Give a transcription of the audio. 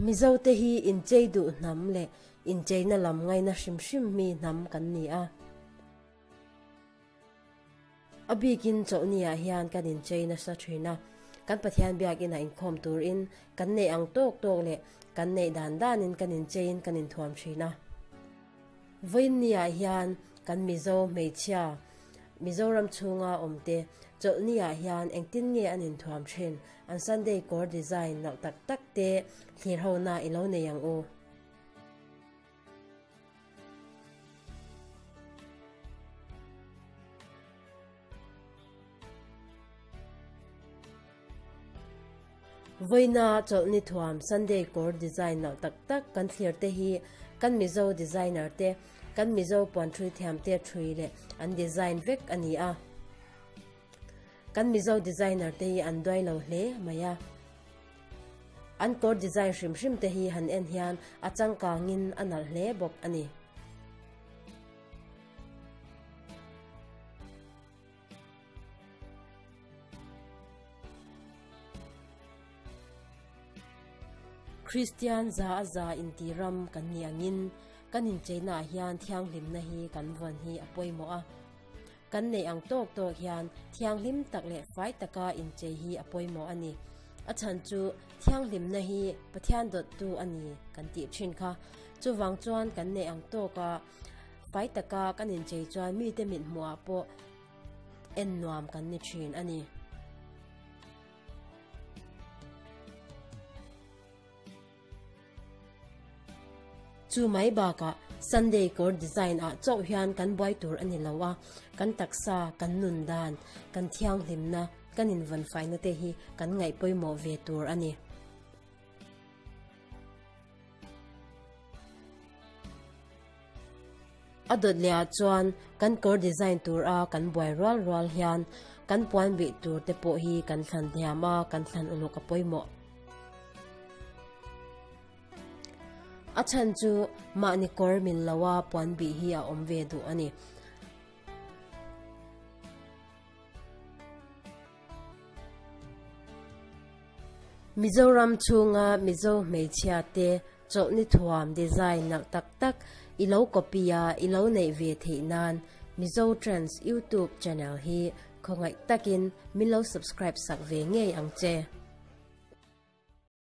Mizote hi inchei duh hnam leh incheina lam ngaina hrim hrim mi hnam kan ni a. A bikin chawlhniah hian kan inchei nasa thin a, kan Pathian biakinah inkhawm turin kan neih ang tawk tawk leh kan neih dan danin kan incheiin kan inthuam thin a. Vawiinniah hian kan Mizo hmeichhia Mizoram chhunga awmte chawlhniah hian engtin nge an inthuam thin, an Sunday kawr design nalh tak tak te thlir hona i lo nei ang u. Vawiina chawlhni thuam Sunday kawr design nalh tak tak kan thlir te hi kan Mizo designer te, kan Mizo puan ṭhui thiam te ṭhui leh an design vek a ni a. Kan Mizo designer te hi an duai lo hle mai a. An kawr design hrim hrim te hi han en hian a changkangin a nalh hle bawk a ni. Kristian za a za inti ram kan ni angin kan incheinaah hian thianghlimna hi kan vawn hi a pawimawh a. Kan neih ang tawk tawk hian thianghlim tak leh fai taka inchei hi a pawimawh a ni. A chhan chu thianghlimna hi Pathian dawttu a ni kan tih thin kha. Chuvang chuan kan neih ang tawka fai taka kan inchei chuan mite mithmuhah pawh en nuam kan ni thin a ni. Chu mai bakah Sunday kawr design ah chauh hian kan buai tur a ni lo a, kan taksa, kan nun dan, kan thianghlimna, kan invawnfaina te hi kan ngaih pawimawh ve tur a ni. A dawt leh ah chuan kan kawr design tur a kan buai rual rual hian kan puan bih tur te pawh hi kan thlan hniam a, kan thlan uluk a pawimawh. A chhan chu mahni kawr mil lo a puan bih hi a awm ve duh a ni. Mizoram chhunga Mizo hmeichhia te chawlhni thuam design nalh tak tak i lo copy a i lo neih ve theih nan Mizo Trends YouTube channel hi khawngaih takin min lo subscribe sak ve ngei ang che.